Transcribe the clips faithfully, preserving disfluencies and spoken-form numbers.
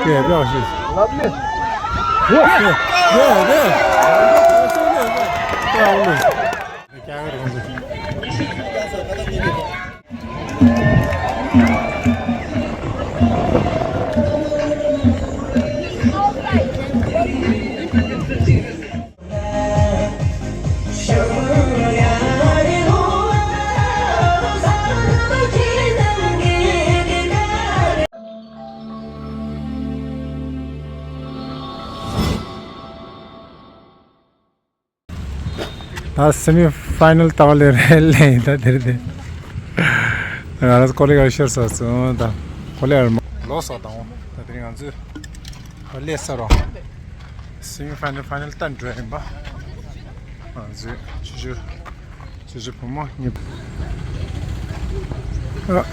ལབ་མེད། རེད་རེད་རེད། ད་སེ་མི་ཕའི་ནལ་ལྟ་བ་ལས་རེད་ལས་ཡིན་ད་དེར་དེ། ང་རང་ཚོ་ཀོ་ལི་གར་ཤར་ས་སོང་ད་ཀོ་ལི་གར་མ་ལོ་སོགས་དང་ད་དེ་རིང་ང་ཚོས་ལས་ས་རོ། སེ་མི་ཕའི་ནལ་ཕའི་ནལ་ལྟ་འགྲོ་ཡིན་པ། ང་ཚོས་ཆུ་ཆུ་ཆུ་ཆུ་བུ་མོ་གཉིས། འགྲོ།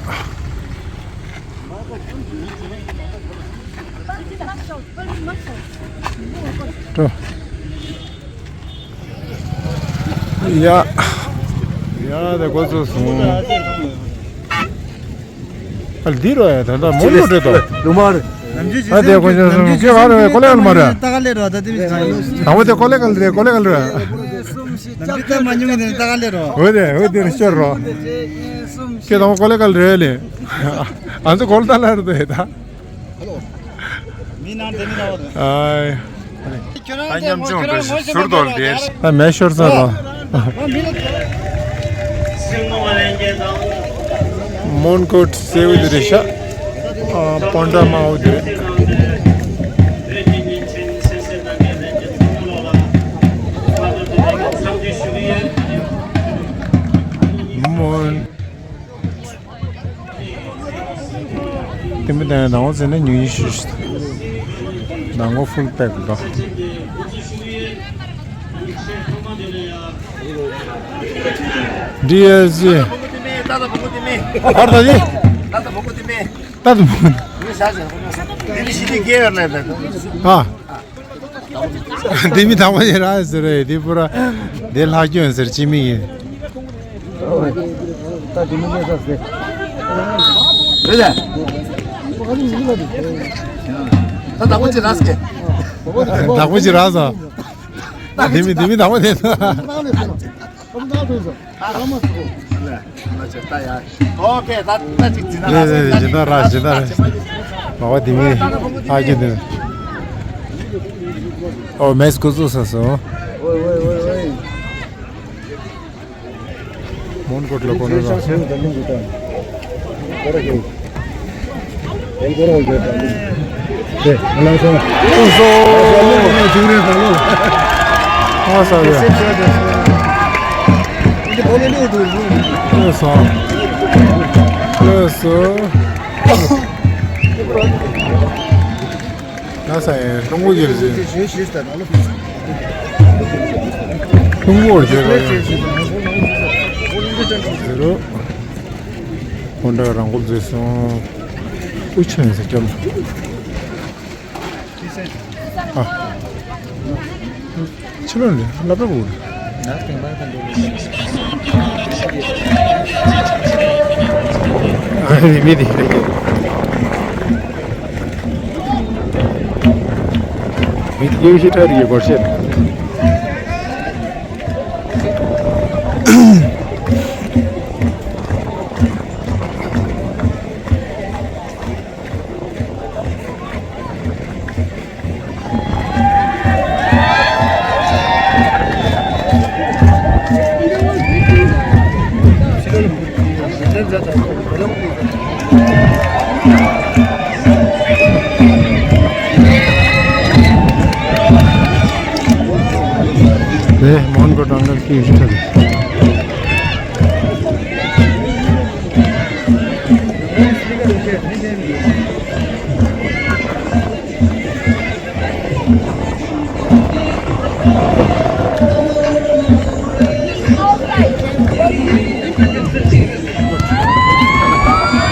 ཡ། ཡ་དེ་འགོ་ཚུགས་སོང་། ཨ་འདི་རོ་ཡ་ད་ལྟ་མོ་ལོ་འདྲེ་དོ། ལུ་མ་རེད། ཨ་དེ་ཀོ་ཅོ་སོང་ཀེ་བ་རོ་ཀོ་ལེ་གལ་མ་རེད། ད་ག་ལེ་རོ་ད་དེ་མི་ཚང་ཡོད། དང་པོ་དེ་ཀོ་ལེ་གལ་རེད་ཀོ་ལེ་གལ་རེད། ནམ་རྒྱུན་ད་མ་ཉུང་ངེ་དེ་ད་ག་ལེ་རོ། འོ་དེ་འོ་དེ་རེ་ཤོར་རོ། ཀེ་དང་པོ་ཀོ་ལེ་གལ་རེད་ལེ། ཨ་ཚོ་གོལ་ད་ལ་རེད་དེ་ད། མི་ནང་དེ་མི་ནང་། ཨའི། ད་ཉམ་ཆུང་འདྲ་ཞིག་ཟུར་དོར་བསྡད། ད་མེ་ཤོར་ས་རོ། མོན་གྷོ་སེའུ་དེ་རེད་ཤག་ཨ་པོན་ཌ་དམར་པོ་དེ་རེད། མོན། དེ་མི་དང་ནང་བ་ཟེར་ན་ཉུང་ཉུང་ཞུ་ཞུ། ནང་བ་ཧྥུལ་པེག་དང་། ཌི་ཨེས་ཇི། ཨར་ད་ཡི། ད་ད་མོ་གོ་དེ་མེ། ད་ད་མོ་གོ་དེ་མེ། ཨ། འདི་མི་དང་པོ་ཡིན་ར་ཟེར་རེད་འདི་པུ་ར། འདི་ལྷག་སྐྱོན་ཟེར་ཅི་མི་ཡིན། ད་འདི་མི་ལས་ས་ཟེར། རེད་ལ། ད་དང་པོ་ཅི་ར་ཟེར། དང་པོ་ཅི་ར་ཟེར། འདི་མི་འདི་མི་དང་པོ་དེ། ཨ་ལ་ལ་ཆེ་ད་ཡ། ཨོ་ཀེ་ད་ད་ཅིག་ཇི་ན་རེད་རེད་ཇི་ན་ར་ཇི་ན་རེད། མ་བ་དེ་མི་ཨ་ཀེ་དེ། ཨོ་མེས་ཀུ་ཟུ་ས་སོ། ཨོ་ཨོ་ཨོ་ཨོ། མོན་གྷོ་ལ་གོ་ན་ར། ལྷ་ས་ཡི་ཀྲུང་གོ་གི་རེད། ཀྲུང་གོ་རེད་ཟེར་རོ། ཧོན་ཌ་རང་འགོ་བཟོས་སོང་། དབུ་ཆེན་ཟེར་སྐྱབས། ཨ། ཕྱི་ལོགས་ནས་སློབ་གྲྭ་བུ། ཨ་རེ་མི་དེ་རེད། མི་དེ་ཡོད་ཤི་ཁྲ་རེད་སྒོར་གཞས། ནས་མོན་གྷོ་གྲོང་ཁྱེར་སྐད་ཡིག་ཞིག་ཐོན།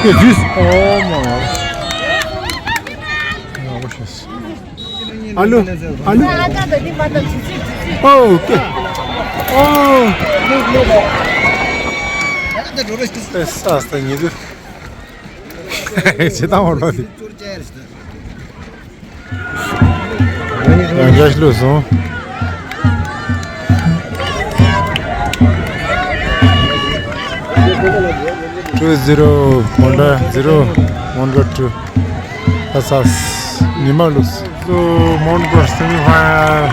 Get this. Oh my. ཨ་ལུ། ཨ་ལུ། ཨོ་ཀེ། ཨོ། ཨེ་ས་ས་ཉི་དུ། ཇི་ལྟ་བ་ལོ་དེ། ཡང་བརྒྱ་ཞིག་ལུས་སོང་། two zero, Monda zero, Monda two. Asas, ཉི་མ་ལུས། So, Monda semi final.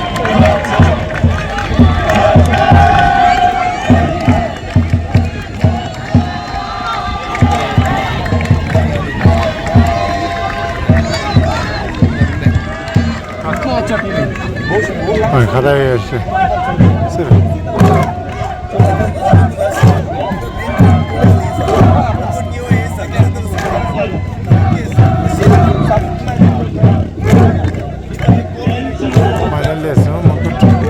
ཁ་ད་ཡོད་ཤི། སི་ར། མ་ལ་ལས་སོང་མ་ཐུབ། ད་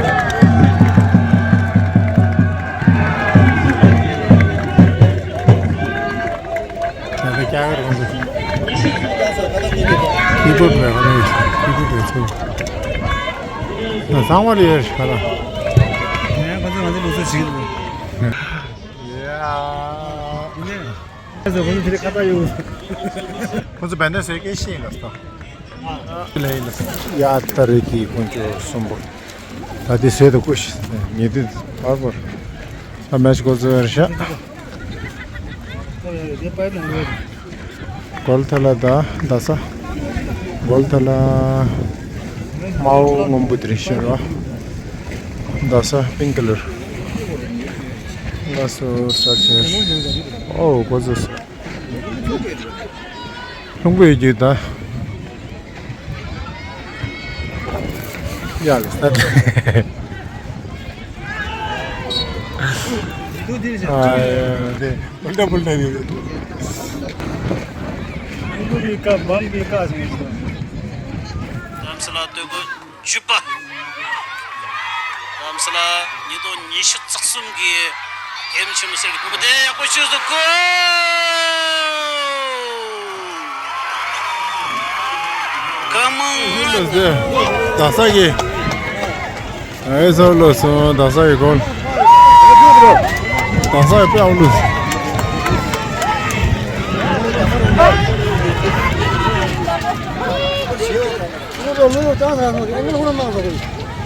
ལྟ་རྒྱ་གར་ཁོང་ཚོ་ཀི་བོཌ་རེད། ཁོ་ཚོ་ཀི་བོཌ་རེད་ཚོ། ན་གསང་བ་ལ་ཡོད་ཤག་ལ། ངས་ཁོ་ཚོ་ང་ཚོ་ལུགས་སྲོལ་བྱེད་ཀྱི་འདུག་ཡ། ཡིན་ནས། ཁོ་ཚོ་དེ་ཁ་ཏ་ཡོད། ཁོ་ཚོ་བན་དེ་སེ་ཀེ་ཤེས་ལ་སྟོ། ལ་ཡིན་ལ། ཡ་ཏ་རེ་གི་ཁོང་ཚོ་གསུམ་པོ། ད་དེ་ཟེར་དུ་ཀུ་ཤི་ཉེ་དུས་བར་བར། ད་མེ་ཤི་ཀོ་ཙི་བར་ཤ། གོལ་ཐ་ལ་ད་ད་ས། གོལ་ཐ་ལ། མའོ་སྔོན་པོ་དེ་རིང་ཤར་བ། ད་ས་པིང་ཀ་ལར། ང་སོ་ས་ཆེར། ཨོ་ཀོ་ཙི་ས། ལྷུང་པོའི་རྒྱུད་ད། ཡ་ལ་ས། ཨ་ཡ་དེ་བུལ་ཏ་བུལ་ཏ་ནི། ལྷུང་པོའི་ཀ་བམ་པའི་ཀ་ཟེར་ནས། རྡ་རམ་ས་ལ་སྟོད་གོས་བཅུ་པ། རྡ་རམ་ས་ལ་ཉིས་སྟོང་ཉི་ཤུ་རྩ་གསུམ་གྱི་རྒྱལ་ཡུམ་ཆེན་མོ་གསེར་གྱི་ཕུར་བུ་དེ་ཡག་པོ་ཤོད་སོང་། གོ། ཀ་མང་ང་། ད་ས་གི། ཨེ་ཟོ་ལོ་སོང་ད་ས་གི་གོ། ད་ས་གི་པེ་ཨའུ་ལུ།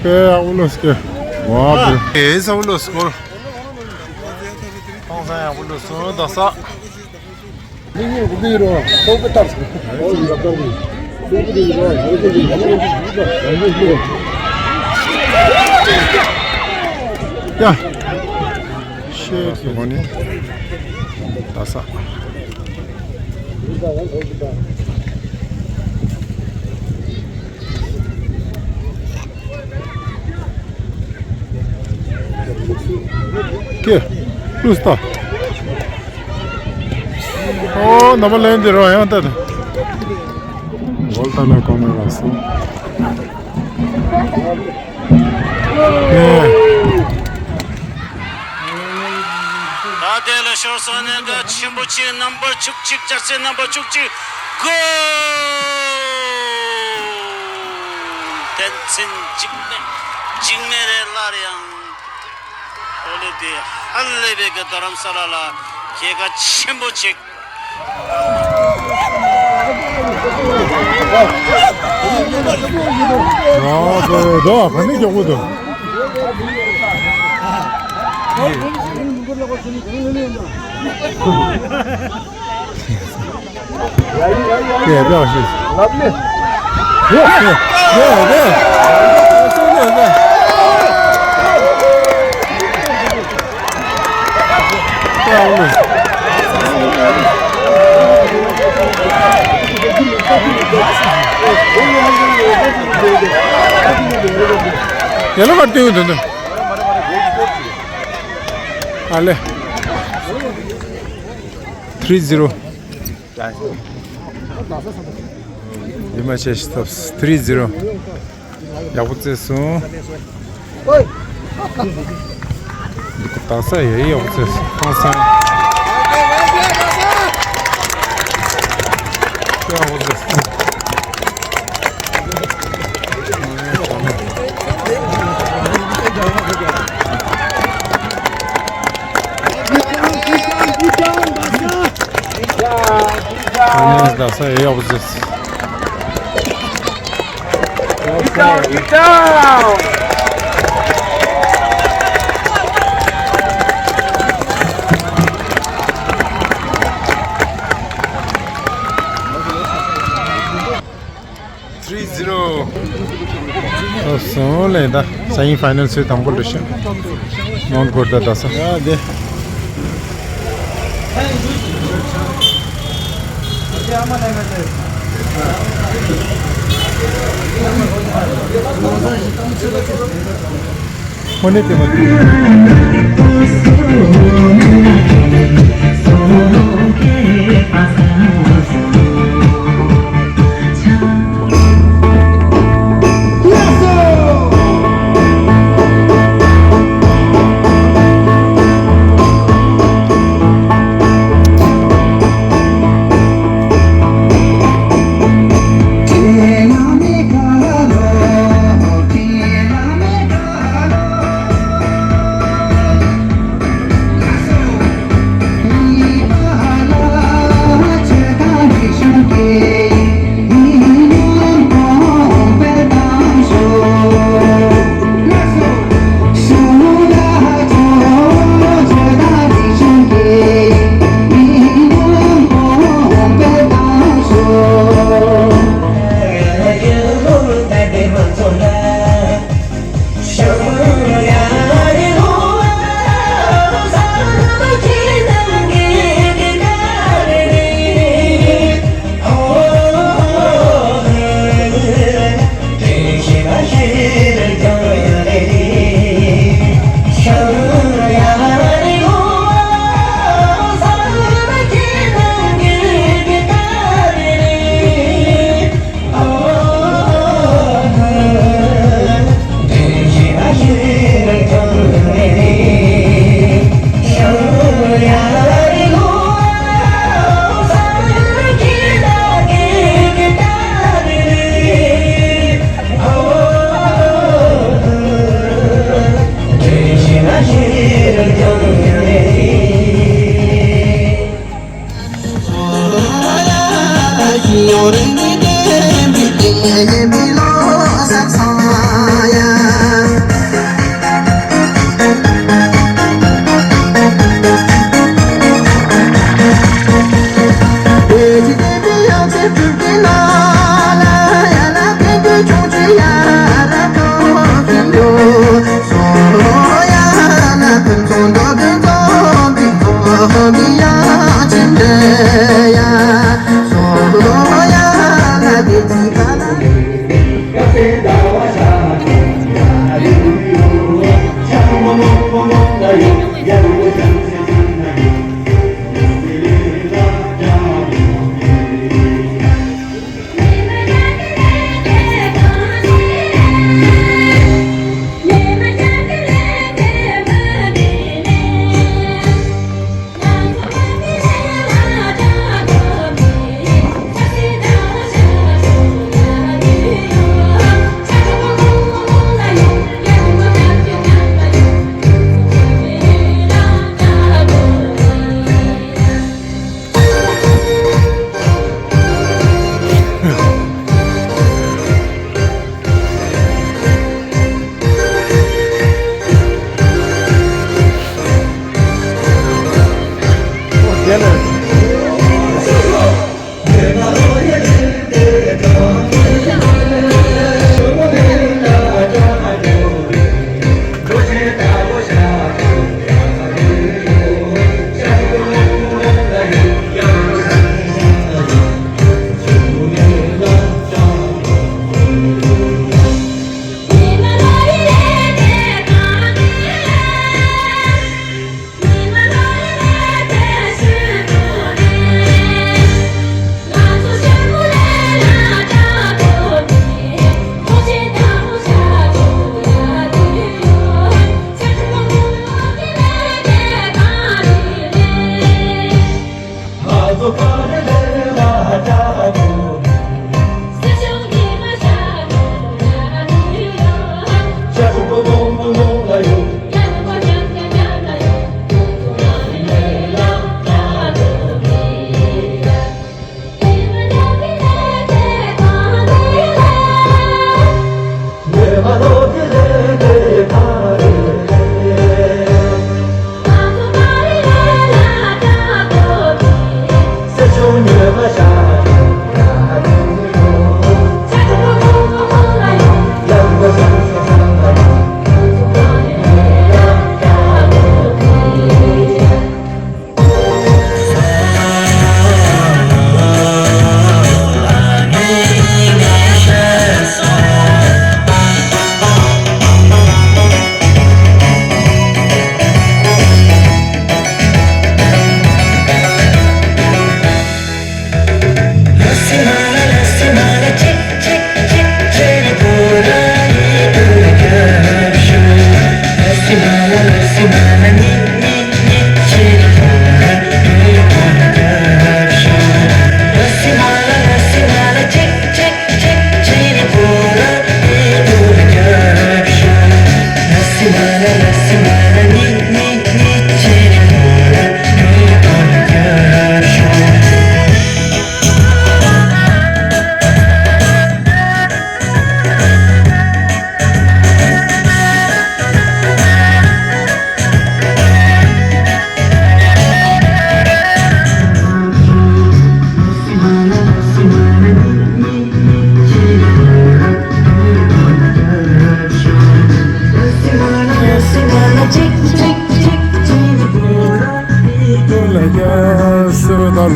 པེ་ཨའུ་ལུ་སྐྱེ། ཝ་པེ། ཨེ་ཟོ་ལོ་སོང་། ཐོང་ས་ཡག་པོ་ལུས་སོང་ད་ས། ཡ། ཤེས་ཀྱི་ཧོ་ནི། ད་ས། ཀེ། ཀྲུས་ཏ། ཨོ་ནམ་པ་ལེན་དེ་རོ་ཡང་ཏ། གོལ་ཏ་ན་གོ་མེ་ལ་སོ། ཀེ། ད་དེ་ལ་ཤོར་སོང་ནས་ག་ཆེན་པོ་ཆེ་རྣམ་པ་བཅུ་གཅིག་ལྕགས་ཚེ་རྣམ་པ་བཅུ་གཅིག་གོ། བསྟན་འཛིན་འཇིགས་མེད་འཇིགས་མེད་རེད་སླར་ཡང་། ཨོ་ལེ་དེ་ཧ་ལས་པའི་གི་རྡ་རམ་ས་ལ་ལ་སྐྱེས་ཀ་ཆེན་པོ་ཅིག་ཨ་ཁོ་དོ་ག་ནས་མགྱོགས་པོ་འདུག་ཡ་ཡ་ཡ། ཡ་ཡ་ཡ། ལབ་ནས། ཡ་ཡ་ཡ། ཡ་ལ་མར་ཏེའུ་དོན་དོན། ཨ་ལེ། three zero། ཡི་མ་ཆེ་ཤི་ཐབས་three zero། ཡག་པོ་རྩེས་སོང་། ད་ས་ཡ་ཡག་པོ་རྩེས་སོང་། ཧང་སང་། ཡག་པོ་རྩེས་སོང་། ད་ས་ཡ་ཡག་པོ་རྩེས་སོང་། Down, down. Three zero. སོང་ལེ་ད་སེ་མི་ཕའི་ནལ་སུ་དང་པོ་ལ་ཤ་མོན་གྷོ་ད་ད་ས་ཡ་དེ། ཁོ་ནས་དེ་མ་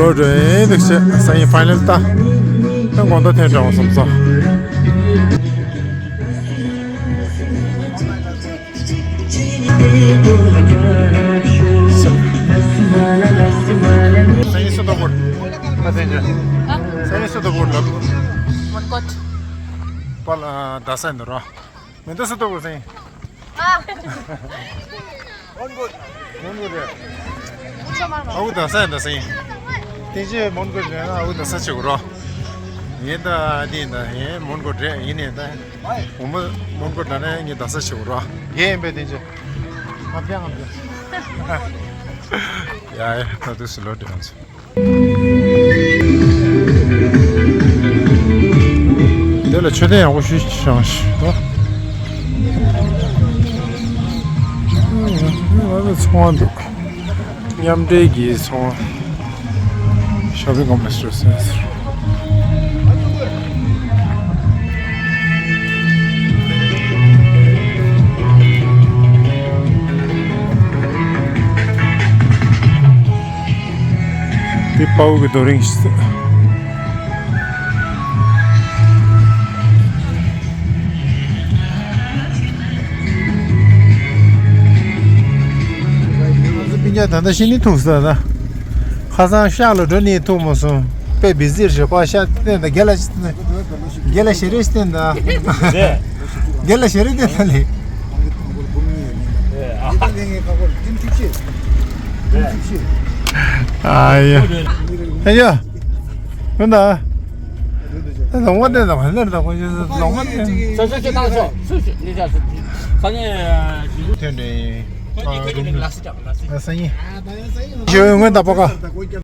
ལོ་རེ་འདུག་ཆེ་སང་ཉིན་ཕའི་ནལ་ལྟ། ད་དགོང་དག་ཐེངས་འདྲ་བ་བསམ་སོང་། སང་ཉིན་སུ་དོ་བོར། ཨ་དེ་ཉོ། ཨ། སང་ཉིན་སུ་དོ་བོར་ལབ། མོན་གྷོ། པ་ལ་རྡ་ས་འདི་རོ། མེ་མདའ་སུ་གཏོགས་དགོས་ཟེར། ཨ། མོན་གྷོ། མོན་གྷོ་རེད། ཨ་ཁུ་རྡ་ས་ཡིན་ད་ཟེར། དེ་རྗེས་མོན་གྷོ་རེད་ན་ཨ་ཁུ་རྡ་ས་བྱེད་དགོས་རོ། ཡིན་ད་འདི་ཡིན་ད་ཡིན་མོན་གྷོ་རེད་ཡིན་ནས་ད། འོ་མ་མོན་གྷོ་འདྲ་ན་ངས་རྡ་ས་བྱེད་དགོས་རོ། རྒན་ཡིན་པས་དེ་རྗེས། ང་ཕྱག་ང་ཕྱག་ཡ་ཡ་ད་དུས་སུ་ལོ་དྲན་སོང་། དེ་ལ་མཆོད་རྟེན་ཡག་པོ་ཞིག་བཞེངས་ཤག་ཨ་ཚོང་བ་འདུག་མཉམ་འབྲེལ་གྱི་ཚོང་། Shopping complex to sales. འདི་དཔའ་བོ་གི་རྡོ་རིང་ཞིག་ང་ཚོ་སྤུན་ཀྱག་ད་ལྟ་ཤི་ནི་ཐུག་ས་ད། ཁ་སང་ཤག་ལ་འགྲོ་ནི་ཐུག་མ་སོང་། དཔེ་བི་ཟིར་ཞེ་པ་ཤག་བསྟན་ད་རྒན་ལགས་ཤེས་རིག་བསྟན་ད། རྒན་ལགས་ཤེས་རིག་བསྟན་ད་ལེ། ཨ་ཡ། ཨ་ཡ། ཡོང་ད། ལོང་བ་བསྟན་ད་ག་ནས་ད་གོ་ལོང་བ་བསྟན། ས་ཆ་ཁྱེད་ད་ཤོག་སུ་ཞིག་ནི་ཆ་སུ་ས་ནས་ཐོན་ཏེ། ཁོ་ཉིད་ཁྱེད་ཀྱི་ལ་སི་ཀྲག་ལ་སི། ས་ཡིན། ཞོ་སྔོན་ད་པ་ཀ